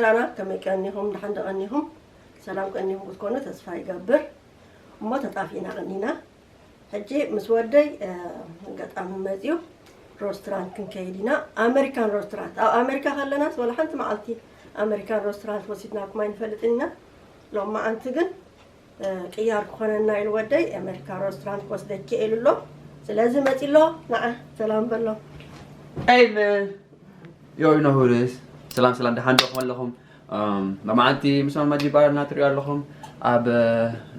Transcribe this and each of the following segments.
ኣና ከመይ ቀኒኹም? ደሓን ዶ ቀኒኹም? ሰላም ቀኒኹም ክትኮኑ ተስፋ ይገብር። እሞ ተጣፊእና ቀኒና። ሕጂ ምስ ወደይ፣ እ፣ ኣጋጣሚ መጺኡ ሮስትራንት ክንከይድ ኢና። ኣመሪካን ሮስትራንት። ኣብ ኣመሪካ ከለናስ ወላ ሓንቲ መዓልቲ ኣመሪካን ሮስትራንት ወሲድናኩም ኣይንፈልጥን ኢና። ሎማዓንቲ ግን፣ እ፣ ቅያር ክኾነና ኢሉ ወደይ ኣመሪካ ሮስትራንት ክወስደኪ ኢሉ ኣሎ። ስለዚ መጺ ኣሎ። ንዓ ሰላም በሎ። Hey man, you already know who it is. ሰላም ሰላም፣ ደሓን ዶ ከመለኹም? ሎማዓንቲ ምስ ማማ ጂባር እናትሪኦ ኣለኹም። ኣብ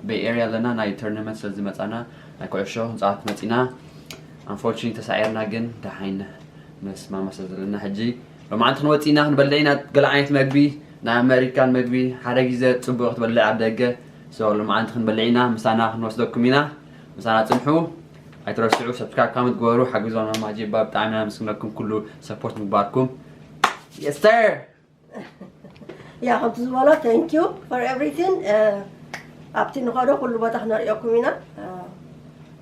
ቤይ ኤርያ ኣለና፣ ናይ ቶርናመንት ስለ ዝመፃና ናይ ኩዕሾ ህንፃት መፂና። ኣንፎርቹኔትሊ ተሳዒርና፣ ግን ደሓይና ምስ ማማ ስለ ዘለና ሕጂ ሎማዓንቲ ክንወፅእ ኢና። ክንበልዕ ኢና ገለ ዓይነት መግቢ፣ ናይ ኣመሪካን መግቢ ሓደ ግዜ ፅቡቅ ክትበልዕ ኣብ ደገ። ሶ ሎማዓንቲ ክንበልዕ ኢና፣ ምሳና ክንወስደኩም ኢና። ምሳና ፅንሑ፣ ኣይትረስዑ። ሰብስክራይብ፣ ካመንት ግበሩ፣ ሓግዞ ማማ ጂባር። ብጣዕሚ ኢና ነመስግነኩም ኩሉ ሰፖርት ምግባርኩም። Yes sir። ያ ከምቲ ዝበሎ thank you for everything። ኣብቲ ንኸዶ ኩሉ ቦታ ክነርእየኩም ኢና።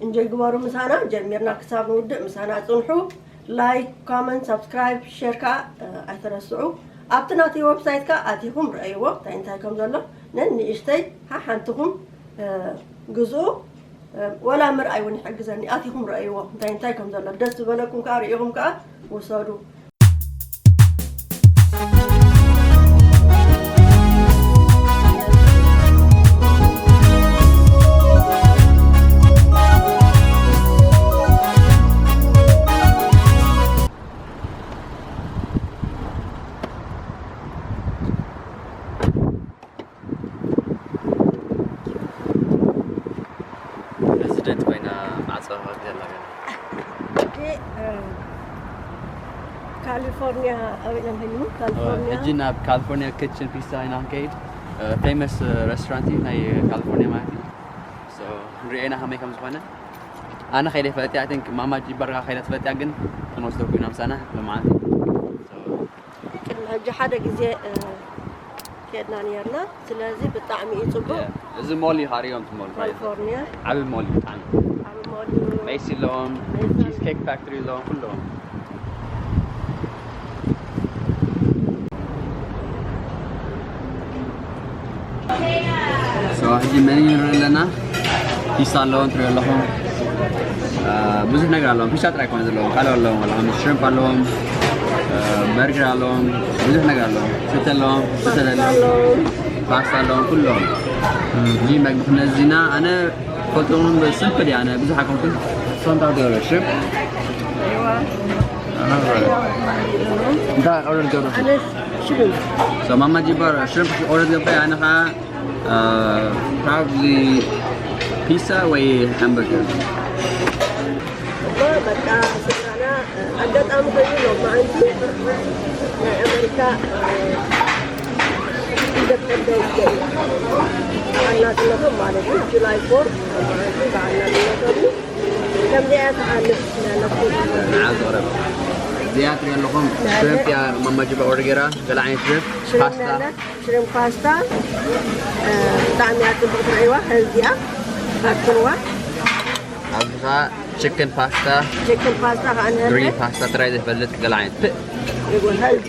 እንጆይ ግበሩ ምሳና፣ ጀሚርና ክሳብ ንውድእ ምሳና ጽንሑ። ላይክ፣ ኮመንት፣ ሳብስክራይብ፣ ሸር ከኣ ኣይትረስዑ። ኣብቲ ናተይ ዌብሳይት ከኣ ኣቲኹም ረእይዎ እንታይ እንታይ ከም ዘሎ ነንእሽተይ ሓሓንትኹም ግዝኡ። ወላ ምርኣይ እውን ይሕግዘኒ። ኣቲኹም ረእይዎ እንታይ እንታይ ከም ዘሎ፣ ደስ ዝበለኩም ከኣ ርኢኹም ከኣ ውሰዱ። ፕረዚደንት ኮይና ማዕፆ ከፊት ኣላ ገና። ካሊፎርኒያ ኣበይ ኢና ንኸይድ? ካሊፎርኒያ። ሕጂ ናብ ካሊፎርኒያ ኪችን ፒሳ ኢና ክንከይድ። ፌመስ ሬስቶራንት እዩ ናይ ካሊፎርኒያ ማለት እዩ። ክንሪኦ ኢና ከመይ ከም ዝኾነ። ኣነ ከይደ ፈለጥያ፣ I think ማማ ጂባር ከይዳ ትፈለጥያ፣ ግን ክንወስደኩም ኢና ምሳና ሎማዓንቲ። ቅድሚ ሕጂ ሓደ ግዜ ኬድና ነርና። ስለዚ ብጣዕሚ እዩ ፅቡቅ። እዚ ሞል እዩ ካሪኦም ትሞል ካሊፎርኒያ ዓቢ ሞል እዩ ብጣዕሚ። ዓቢ ሞል እዩ። ሜሲ ኣለዎም፣ ቺዝ ኬክ ፋክተሪ ኣለዎም፣ ኩሎም። So ሕጂ መን ንርኢ ኣለና። ፒሳ ኣለዎም ትሪኦ ኣለኹም። ብዙሕ ነገር ኣለዎም። ፒሳ ጥራይ ኮነ ዘለዎም፣ ካልኦ ኣለዎም። ኣለዎም ሽሪምፕ ኣለዎም፣ በርገር ኣለዎም፣ ብዙሕ ነገር ኣለዎም። ስተ ኣለዎም፣ ስተ ኣለዎም፣ ፓስታ ኣለዎም፣ ኩሎም። እዚ መግቢ ክነዚና ኣነ ፈልጥኹም ስምፕል እያ። ኣነ ብዙሕ ኣይኮንኩን። ሶንታ ገበረ ሽሪምፕ እንታይ ኦርደር ገብረ? So ማማ ጂባር ሽሪምፕ ኦርደር ገብረ፣ ኣነ ከዓ ፕሮባብሊ ፒሳ ወይ ሃምበርገር። በቃ ስድራና ኣጋጣሚ ኮይኑ ሎማዓንቲ ናይ ኣመሪካ ኢንደፐንደንስ ደይ በዓል ናጽነቶም ማለት እዩ። ጁላይ ፎር ሎማዓንቲ በዓል ናጽነቶም እዩ። ከምዚኣ ትሓልፍ ናለኩም። ንዓ ዝቕረብ እዚኣ ትሪኦ ኣለኹም ሽሪምፕ እያ ማማ ጂባ ኦርደር ገይራ። ገለ ዓይነት ሽሪምፕ ፓስታ። ሽሪምፕ ፓስታ ብጣዕሚ እያ ጽቡቅ ትርእይዋ። ከዚኣ ኣክልዋ። ኣብዚ ከዓ ቺክን ፓስታ፣ ቺክን ፓስታ ከዓ ንህልክ ግሪን ፓስታ ጥራይ ዘይፈልጥ ገለ ዓይነት ፕእ። ይጉን ሀልዚ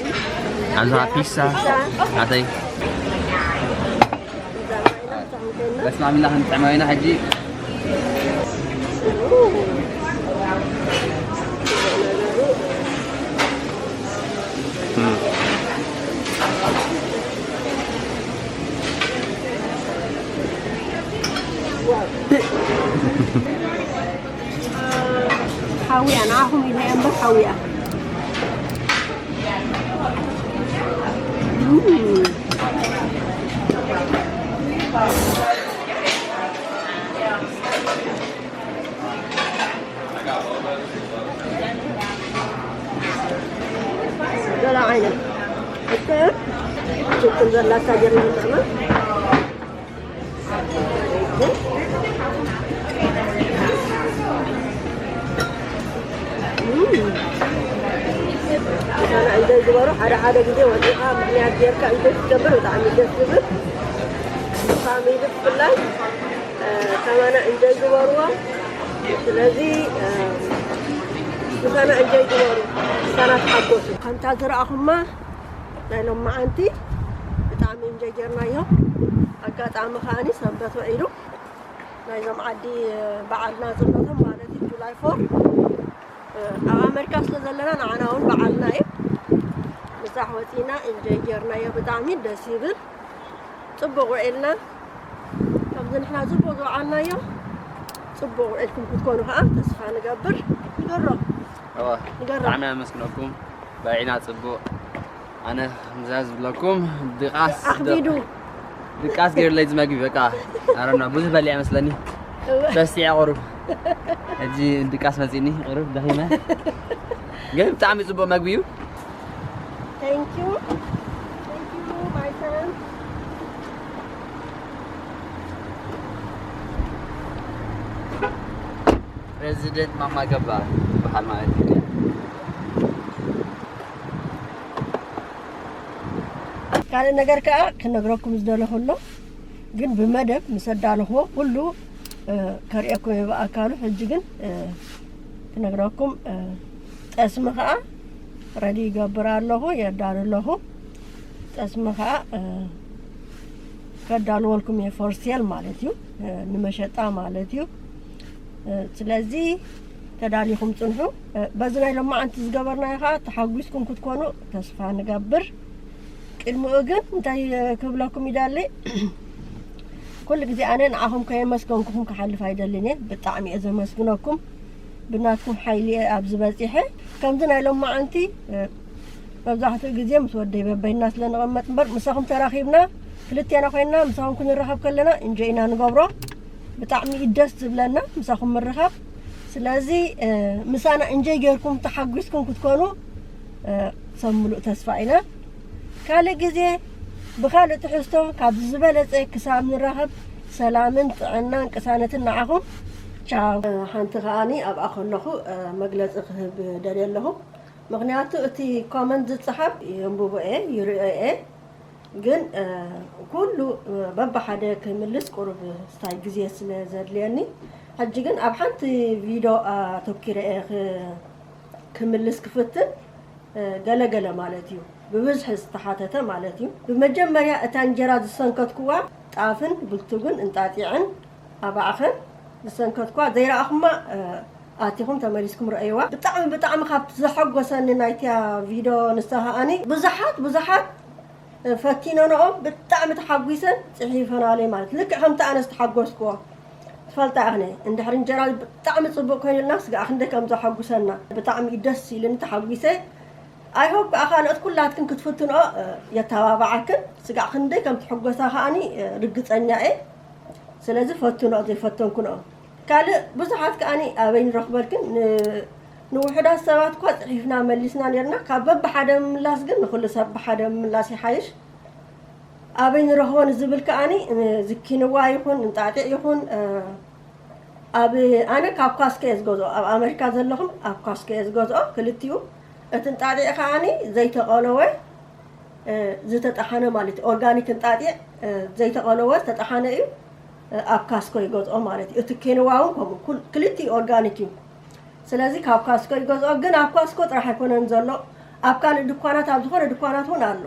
ኣብዚ ከዓ ፒሳ ኣተይ። በስመ ኣብ ኢልና ክንጥዕማ ኢና ሕጂ። ሓውያ ንዓኹም ኢለ እየ እምበር ሓውያ። ገለ ዓይነት እተ ሽክም ዘላታ ጌርና ንጥዕማ። ምሳና እንደ ዝበሩ ሓደ ሓደ ግዜ ወፂኻ ምክንያት ጌርካ እንደ ትገብር ብጣዕሚ ደስ ዝብል ፋሚሊ ብፍላይ ከማና እንደ ዝበርዎ ስለዚ ምሳና እንደ ዝበሩ ምሳና ተሓጎሱ ከምታ ዝረኣኹማ ናይ ሎማዓንቲ እንጀ ጌርናዮ። ኣጋጣሚ ከኣኒ ሰንበት ውዒሉ ናይዞም ዓዲ በዓልና ዘሎቶም ማለት እዩ፣ ጁላይ ፎር። ኣብ ኣሜሪካ ስለ ዘለና ንዓና እውን በዓልና እዩ። ምሳሕ ወፂና እንጀ ጌርናዮ። ብጣዕሚ ደስ ይብል። ፅቡቕ ውዒልና። ከምዚ ንሕና ፅቡቕ ዝወዓልናዮ ፅቡቕ ውዒልኩም ክትኮኑ ከዓ ተስፋ ንገብር። ንገሮ እዋ ንገሮ ብጣዕሚ ኣመስግነኩም። በዒና ፅቡቕ። ኣነ ከምዛ ዝብለኩም ድቃስ ኣኽቢዱ ድቃስ ገይሩለይ ዝመግቢ በቃ። ኣረና ብዙሕ በሊዐ መስለኒ። እወ። በስቲዐ ቁሩብ። ሕጂ ድቃስ መፂኒ ቁሩብ ደኺመ። ግን ብጣዕሚ ፅቡቕ መግቢ እዩ። Thank you. Thank you, my friend. ፕሬዚደንት ማማ ገባ ዝበሃል ማለት እዩ። ካልእ ነገር ከዓ ክነግረኩም ዝደለኹ ኣሎ፣ ግን ብመደብ ምስ ኣዳለኽዎ ኩሉ እ፣ ከርእየኩም እየ ብኣካሉ። ሕጂ ግን እ፣ ክነግረኩም እ፣ ጠስሚ ከዓ ረዲ ይገብር ኣለኹ፣ የዳሉ ኣለኹ። ጠስሚ ከዓ እ፣ ከዳልወልኩም እየ፣ for sale ማለት እዩ፣ እ፣ ንመሸጣ ማለት እዩ። እ፣ ስለዚ ተዳሊኹም ፅንሑ። እ፣ በዚ ናይ ሎማዓንቲ ዝገበርናዮ ከዓ ተሓጒስኩም ክትኮኑ ተስፋ ንገብር። ቅድሚኡ ግን እንታይ ክብለኩም ይደሊ፣ ኩሉ ግዜ ኣነ ንዓኹም ከየመስገንኩኹም ክሓልፍ ኣይደልን እየ። ብጣዕሚ እየ ዘመስግነኩም። ብናትኩም ሓይሊ እየ ኣብዚ በፂሐ። ከምዚ ናይ ሎማዓንቲ እ፣ መብዛሕትኡ ግዜ ምስ ወደይ በበይና ስለ ንቐመጥ እምበር ምሳኹም ተራኺብና ክልቴና ኮይንና ምሳኹም ክንራኸብ ከለና እንጆ ኢና ንገብሮ። ብጣዕሚ እዩ ደስ ዝብለና ምሳኹም ምርኻብ። ስለዚ እ፣ ምሳና እንጆይ ጌርኩም ተሓጒስኩም ክትኮኑ እ፣ ሰብ ምሉእ ተስፋ ኢና። ካልእ ግዜ ብኻልእ ትሕዝቶ ካብዚ ዝበለፀ ክሳብ ንራኸብ ሰላምን ጥዕናን ቅሳነትን ንዓኹም። ቻው። እ፣ ሓንቲ ከኣኒ ኣብኣ ከለኹ እ፣ መግለፂ ክህብ ደልየ ኣለኹ። ምኽንያቱ እቲ ኮመንት ዝፀሓፍ የንብቦ እየ፣ ይርእዮ እየ። ግን እ፣ ኩሉ እ፣ በብሓደ ክምልስ ቁሩብ ስታይ ግዜ ስለ ዘድልየኒ፣ ሕጂ ግን ኣብ ሓንቲ ቪድዮ ኣተኪረ እየ ክ- ክምልስ ክፍትን እ፣ ገለገለ ማለት እዩ። ብብዝሒ ዝተሓተተ ማለት እዩ። ብመጀመርያ እታ እንጀራ ዝሰንከትኩዋ ጣፍን ብልቱግን እንጣጢዕን ኣባዕኸን ዝሰንከትኩዋ ዘይረኣኹማ እ፣ ኣቲኹም ተመሊስኩም ረእይዋ። ብጣዕሚ ብጣዕሚ ካብ ዘሐጎሰኒ ናይቲያ ቪድዮ ንሳ ከኣኒ ብዙሓት ብዙሓት እ፣ ፈቲነንኦ ብጣዕሚ ተሓጒሰን ፅሒፈናለይ ማለት ልክዕ ከምቲ ኣነ ዝተሓጎስክዎ ትፈልጣ ኢኽኒ። እንድሕር እንጀራ ብጣዕሚ ፅቡቅ ኮይኑልና ስጋዕ ክንደይ ከም ዘሐጉሰና ብጣዕሚ እዩ ደስ ኢሉኒ ተሓጒሰ። ኣይሆፕ ከዓ ካልኦት ኩላትክን ክትፍትንኦ እ፣ የተባብዓክን። ስጋዕ ክንደይ ከም ትሕጎሳ ከዓኒ እ፣ ርግፀኛ እየ። ስለዚ ፈትንኦ ዘይፈተንክንኦ። ካልእ ብዙሓት ከዓኒ ኣበይ ንረኽበልክን ን- ንውሑዳት ሰባት እኳ ፅሒፍና መሊስና ነርና። ካብ በብሓደ ምምላስ ግን ንኹሉ ሰብ ብሓደ ምምላስ ይሓይሽ። ኣበይ ንረኽቦ ንዝብል ከኣኒ እ፣ ዝኪንዋ ይኹን እንጣጢዕ ይኹን እ፣ ኣብ ኣነ ካብ ካስኮ እየ ዝገዝኦ። ኣብ ኣሜሪካ ዘለኹም ኣብ ካስኮ እየ ዝገዝኦ ክልቲኡ። እቲ እንጣጢዕ ከኣኒ ዘይተቐለወ እ፣ ዝተጠሓነ ማለት እዩ። ኦርጋኒክ እንጣጢዕ እ፣ ዘይተቐለወ ዝተጠሓነ እዩ። እ፣ ኣብ ካስኮ ይገዝኦ ማለት እዩ። እቲ ኬንዋ እውን ከምኡ ኩል- ክልቲኡ ኦርጋኒክ እዩ። ስለዚ ካብ ካስኮ ይገዝኦ። ግን ኣብ ካስኮ ጥራሕ ኣይኮነን ዘሎ፣ ኣብ ካልእ ድኳናት ኣብ ዝኾነ ድኳናት እውን ኣሎ።